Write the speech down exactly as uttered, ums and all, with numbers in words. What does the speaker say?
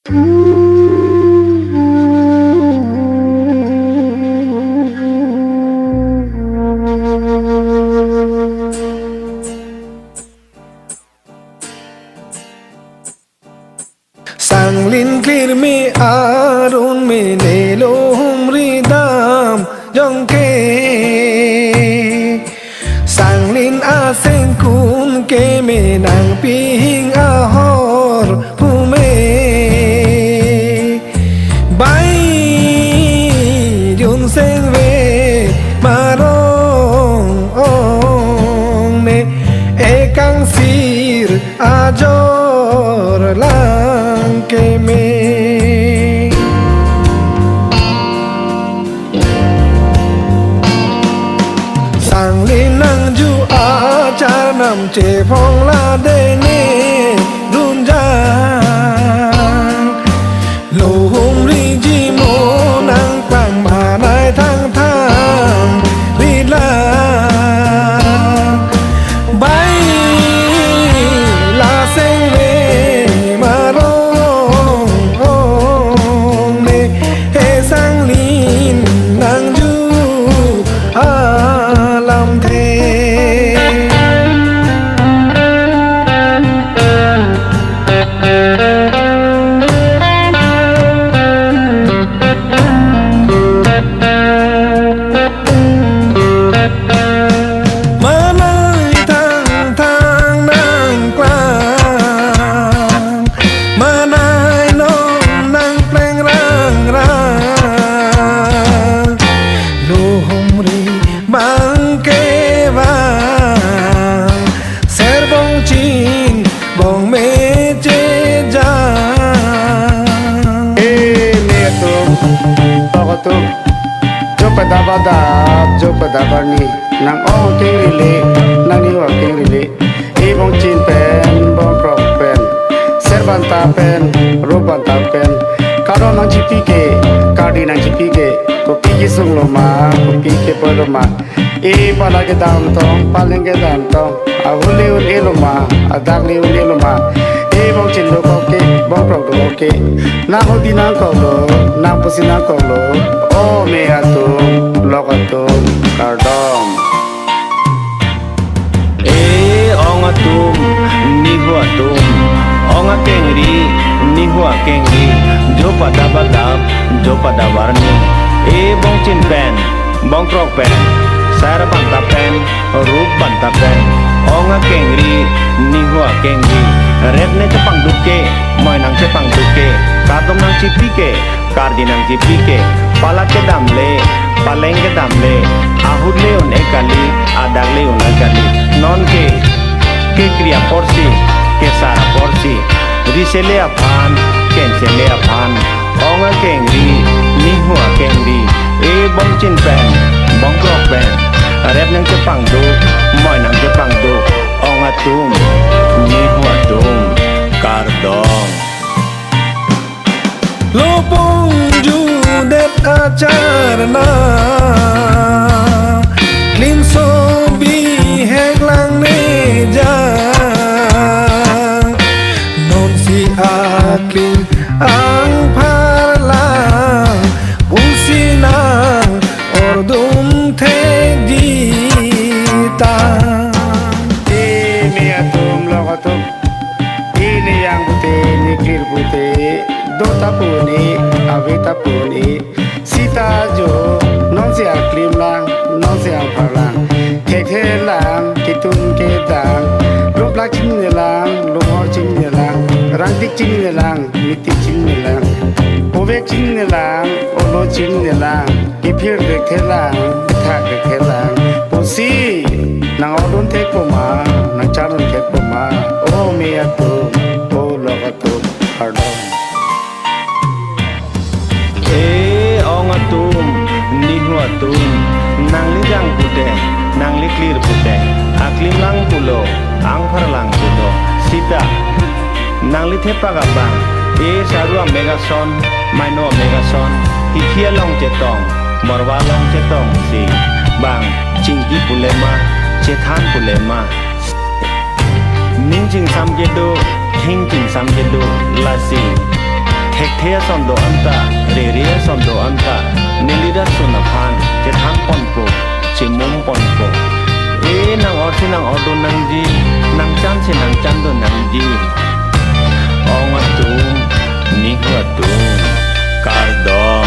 Sanglin klir me arun me nelo humri dam jong ke. Sanglin asengkun ke me nangpihing ahor pume. Bai jun sengve marong ong me ekangsir ajor lang ke me. Sanglin nangju achar nam chephong la dene dunjang. Lo humri ji mo nangplang manai thangthang ri lang. Bai la sengve marong ong me he sanglin nangju alamthe. Manai thangthang nangklang, manai non nangpleng rangrang. Lo humri bang kevang, ser bongchin bong me chejang. E me atum, tok atum, jo pada badap, jo pada barni, nang-ong akeng ri le, nangnihu akeng ri le, e bongchin pen, bongkrok pen, ser banta pen, rup banta pen, kardom nangchipi ke, kardi nangchipi ke, kopi kesung lo ma, kopi kepoi lo ma, e pala kedam tong, paleng kedam tong, ahut le un-e lo ma, adak le un-e lo ma, e bongchin dokok ke, bongkrok dokok ke, nang hodi nangkok lo, nang pusi nangkok lo, o me atum, lok atum, kardom. E ong atum, nihu atum, ong akengri, nihu akengri, jo pada badap, jo pada barni, e bongchin pen, bongkrok pen, ser banta pen, rup banta pen, ong akengri, nihu akengri, rep ne chepangduk ke, moi nang chepangduk ke, kardom nangchipi ke, kardi nangchipi ke, pala kedam le, paleng kedam le, ahut le un-e kali, adak le un-e kali, non ke, kekri aporsi, kesar aporsi, ri sele aphan, ken sele aphan, ong akengri, nihu akengri, e bongchin pen, bongkrok pen, rep nang chepangduk, moi nang chepangduk, ong atum, nihu atum, kardom. Lo pongjudet acharna, klimso bihek lang ne jang. Nonsi aklim angpharlang, pusi nang ordum thekji ta. E me atum, lok atum, e ne yang pute, ne klir pute, do ta pu ne, ave ta pu ne, sita jo, nonsi aklim lang, nonsi angpharlang, thekthe lang, ketun kedang, lumplak chinine lang, lumhor chinine lang, rangtik chinine lang, mitik chinine lang, ovek chinine lang, olo chinine lang, kephir thekthe lang, thak thekthe lang, pusi nang ordun thekpo ma, nang charun thekpo ma, o me atum, o lok atum, kardom. E ong atum, nihu atum, nangli jang pute, nangli klir pute, aklim lang pulo, angpharlang pulo, sita nangli thepak abang, e saru amek ason, maino amek ason, hithi along chetong, morwa along chetongsi, bang, chingki pule ma, chethan pule ma. Ning chingsam kedo, thing chingsam kedo, lasi Thekthe ason do-an ta, rere ason do-an ta, neli rat ason aphan chethan ponpo, chemum ponpo. E nang-or si nang-or do nangji, nangchan si nangchan do nangji. Ong atum, nihu atum, kardom.